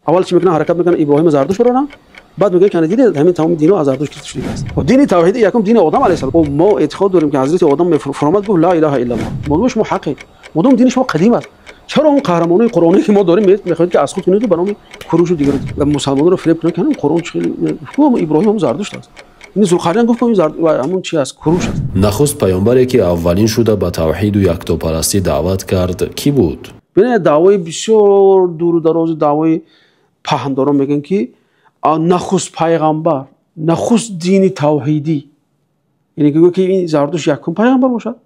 Аввал чӣ мекунанд? Ҳаракат мекунанд Иброҳим Зардушт бароранд, баъд мегӯянд, ки дидед, ҳамин тамоми динҳо аз Зардушт гирифта шудааст. Хуб, дини тавҳид якум дини Одам алайҳиссалом. Хуб, мо эътиқод дорем, ки ҳазрати Одам фаромад, гуфт: «Ла илаҳа иллаллоҳ». Модоми шумо ҳақед, модоми дини шумо қадим аст, чаро он қаҳрамонони қуръоние, ки мо дорем, мехоҳед, ки аз худ кунед ба номи Курушу дигар ва мусалмононро фиреб кунед, ки Қуръон чӣ хеле Иброҳим ҳам Зардушт аст? Ин Зулқарнайн гуфт, ин ҳамон чи аст, Куруш аст. Нахуст паёмбаре, ки аввалин шуда ба тавҳиду яктопарастӣ даъват кард, кӣ буд? Бинед, даъвои бисёр дуру дарози даъвои паҳндорон мегӯянд, ки нахуст пайғамбар, нахуст дини тавҳидӣ, яъне ки гӯ ки ин Зардушт якум пайғамбар бошад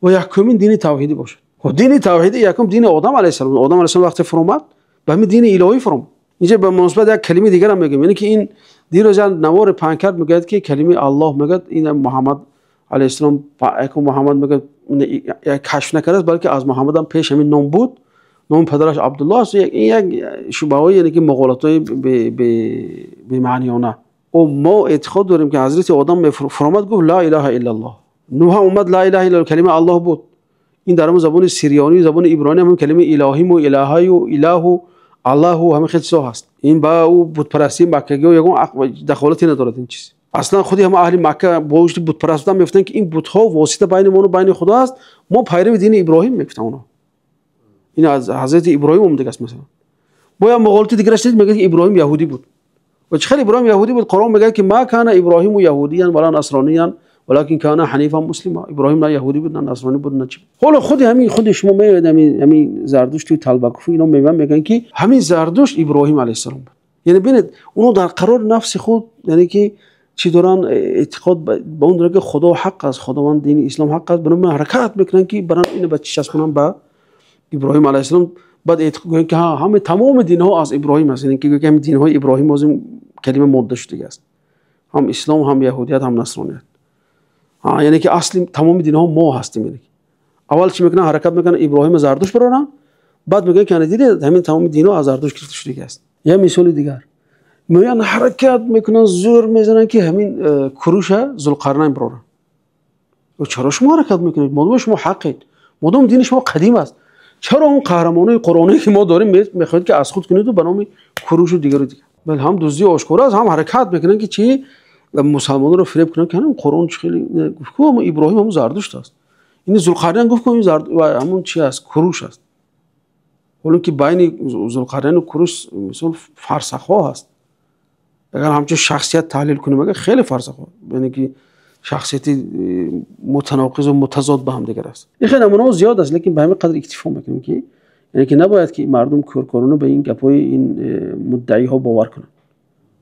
ва якумин дини тавҳидӣ бошад. Хуб, дини тавҳидӣ якум дини Одам алайҳиссалом. Одам алайҳиссалом вақте фуромад, ба ҳамин дини илоҳӣ фуромад. Инҷа ба муносибат як калимаи дигарам мегӯем, яъне ки ин дирӯз як навори паҳн кард, мегӯяд, ки калимаи Аллоҳ, мегӯяд, ин Муҳаммад алайҳиссалом, якум Муҳаммад, мегӯяд, кашф накардааст, балки аз Муҳаммадам пеш ҳамин ном буд, номи падараш Абдуллоҳ аст. Ин як шубҳаҳои, яъне ки муғолатҳои бемаъниёна. Мо эътиқод дорем, ки ҳазрати Одам фуромад, гуфт: «Ла илаҳа иллаллоҳ». Нӯҳ ҳам омад, ла илаҳа иллаллоҳ, калимаи Аллоҳ буд. Ин дар ҳамон забони сирёнӣ, забони ибронӣ ҳамон калимаи илоҳиму, илаҳаю, илаҳу, аллоҳу, ҳамин хел чизҳо ҳаст. Ин ба ӯ бутпарастии маккагиҳо ягон дахолате надорад. Ин чиз аслан худи ҳама аҳли Макка бо вуҷуди бутпараст будан мегуфтанд, ки ин бутҳо восита байни мону байни Худо аст, мо пайрави дини Иброҳим, мегуфтанд онҳо. Ин аз ҳазрати Иброҳим омадагааст. Масалан, бо як муғолити дигараш мегӯяд, ки Иброҳим яҳудӣ буд. Ва чӣ хел Иброҳим яҳудӣ буд? Қуръон мегӯяд, ки ма кана Иброҳиму яҳудиян вала насрониян валакин кана ҳанифан муслима. Иброҳим на яҳудӣ буд, на насронӣ буд, на чӣ. Ҳоло худи ҳамин худи шумо меояд, ҳамин Зардушту Талбакуфу ино меоянд, мегӯянд, ки ҳамин Зардушт Иброҳим алайҳиссалом буд. Яъне бинед, онҳо дар қарори нафси худ, яъне ки чӣ доранд? Эътиқод ба он доранд, ки Худо ҳақ аст, Худованд, дини ислом ҳақ аст. Бинобар ҳаракат мекунанд, ки баранд ина ба чӣ часпонанд? Ба Иброҳим алайҳиссалом. Баъд гӯянд, ки ҳама тамоми динҳо аз Иброҳим аст, яъне ки гӯянд, ки ҳамин динҳои иброҳим озим калима модда шудагӣ аст, ҳам ислом, ҳам яҳудият, ҳам насроният, яъне ки асли тамоми динҳо мо ҳастем. Яъне аввал чӣ мекунанд? Ҳаракат мекунанд Иброҳима Зардушт бароранд, баъд мегӯянд, ки дидед, ҳамин тамоми динҳо аз Зардушт гирифта шудагӣ аст. Як мисоли дигар: меоянд, ҳаракат мекунанд, зӯр мезананд, ки ҳамин Куруша Зулқарнайн бароранд. Чаро шумо ҳаракат мекунед? Модоми шумо ҳақед, модоми дини шумо қадим аст, чаро он қаҳрамонони қуръоние, ки мо дорем, мехоҳед, ки аз худ кунеду ба номи Курушу дигару дигар? Бал ҳам дуздии ошкора аст, ҳам ҳаракат мекунанд, ки чӣ, мусалмононро фиреб кунанд, ки Қуръон чӣ хеле гуфт, Иброҳим ҳамон Зардушт аст. Ин Зулқарнайн гуфт, ин ҳамон чи аст, Куруш аст. Ҳоло ки байни Зулқарнайну Куруш мисол фарсахҳо ҳаст, агар ҳамчун шахсият таҳлил кунем, агар хеле фарсахҳо, яъне ки шахсияти мутаноқизу мутазод ба ҳамдигар аст. Ин хеле намунаҳо зиёд аст, лекин ба ҳамин қадр иктифо мекунем, ки яъне ки набояд, ки мардум кӯркӯрона ба ин гапҳои ин муддаиҳо бовар кунанд.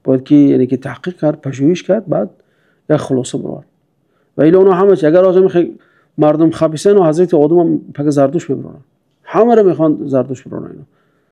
Бояд ки, яъне ки, таҳқиқ кард, пажӯҳиш кард, баъд як хулоса баровард. Ва ило оно ҳама чи агар озами мардум хабисану ҳазрати Одамам пага Зардуш мебароранд, ҳамаро мехоҳанд Зардуш бироранд ино.